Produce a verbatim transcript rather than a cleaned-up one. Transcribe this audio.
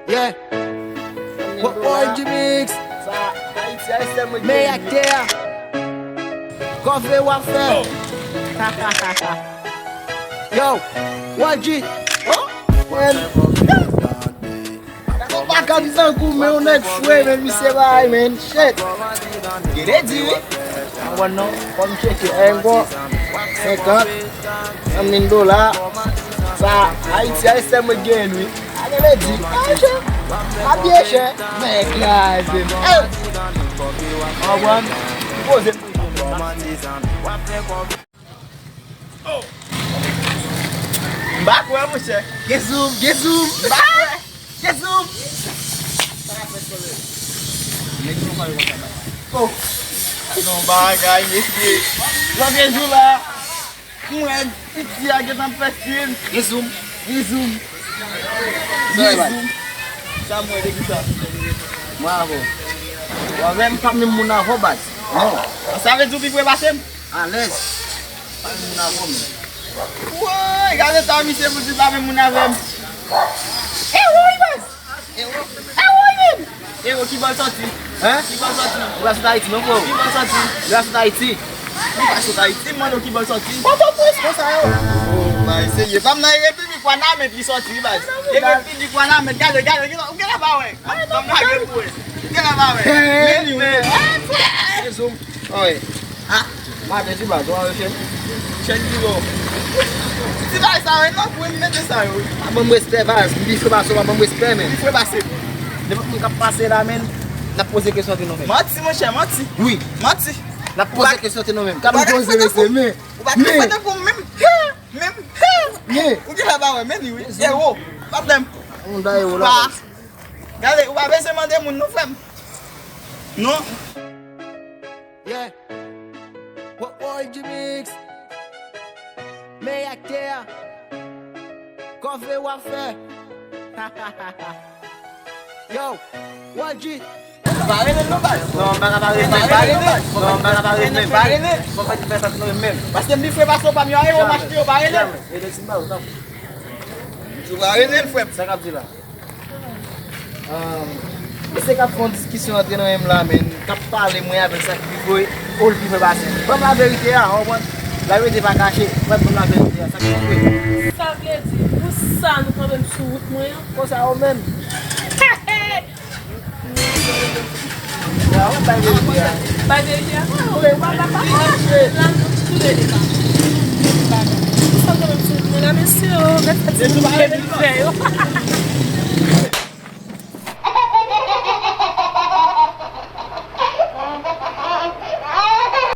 Yeah. Wo- World G Mix. Sa Ayiti a, se mwen ki Men gen. Ak tè a. Kòve w ap fè. Yo, World G. Oh, man. Gade yon baka di tankou men yon nèg fre, men misye bay, men. Shit. Gen de di, wi. Mwen non, fò m tcheke. Engo. Senkant. Yon mil dola. Sa, Ayiti a, se mwen gen, wi. A gen de di. A chè. A byen chè. Men kraze. Hey. Anwan. Poze. M pa kwè, monchè. Gen zoom, gen zoom. M pa kwè. Gen zoum! Oh! Sa se yon bagay, mesye. Lòt jou la, m wè piti a gentan pèse m. Gen zoum! Gen zoum! Gen zoum! Sa m wè de ki sa? Mwen avè w. W avè m, pa menm moun avè w, baz. Non. Sa vle di w pi pre pase m? Alèz. Pa menm moun avè w, men. Woy, gade sa misye pou di pa menm moun avè m. E woy, baz! E woy, men! E woy, ki bò l sòti? Hein? Ki bò l sòti? Ou pa sot Ayiti, non, bro? Ki bò l sòti? Ou pa sot Ayiti? Ou pa sot Ayiti, m mande w ki bò l sòti? Pòtoprens, konsa yo. Oh, bay, serye. Fam nan e Repiblik Wanament li sòti, wi, baz. E Repiblik Wanament, gade, gade, gade, ou genlè pa wè. Fam nan gen pou wè. Ou genlè pa wè. Men li, men. Oy. Ah, m ap di baz, w ap chèn. Chèn ki bon. Ti bagay sa yo, non, pou m mete sa yo. Pa ban m respè, baz. M pi fre pase w, pa ban m respè, men. Pi fre pase. Nenpòt moun k ap pase la, men, n ap poze kesyon ante nou menm. Manti, monchè, manti. Wi. Manti. N ap poze kesyon ante nou menm. Gade m poze mesye, men. Ou pa ka fè tankou m menm. Menm. Men. Ou genlè pa wè, men li, wi. Ewo. Pwoblèm. Moun da ewo la. Gade, ou pa bezwen mande moun, non, frè m. Non. Yeah. Wo- World G Mix. Men ak tè a. Kòve w ap fè. Yo, World G. Pa rele l non, baz. Non, m pa ka pa rele l. Pa rele l. Non, m pa ka pa rele l. Pa rele l. Bon, fè ti fè sa, non, menm. Paske m pi fre pase w pa m yo, aye, w m achte yo, pa rele l. Rele Simba, ou tanpri. Ou pa rele l, frè m. Sa k ap di la? Ahn, mesye k ap fè yon diskisyon ant nou menm la, men, k ap pale mwen avè l sa ki pi vre, ou l pi vre pase m. Ban m laverite a, w konprann? Laverite pa kache, mwen ban m laverite a, sa ki pi vre. Sa vle di, pou sa nou kanpe m sou wout mwen an? Konsa ou menm. Ya, w ap bay verite a. Bay verite a? Wi, w ap bay verite a. Sa kanpe m sou wout mwen la, mesye, o, gad sa ti moun fè yo.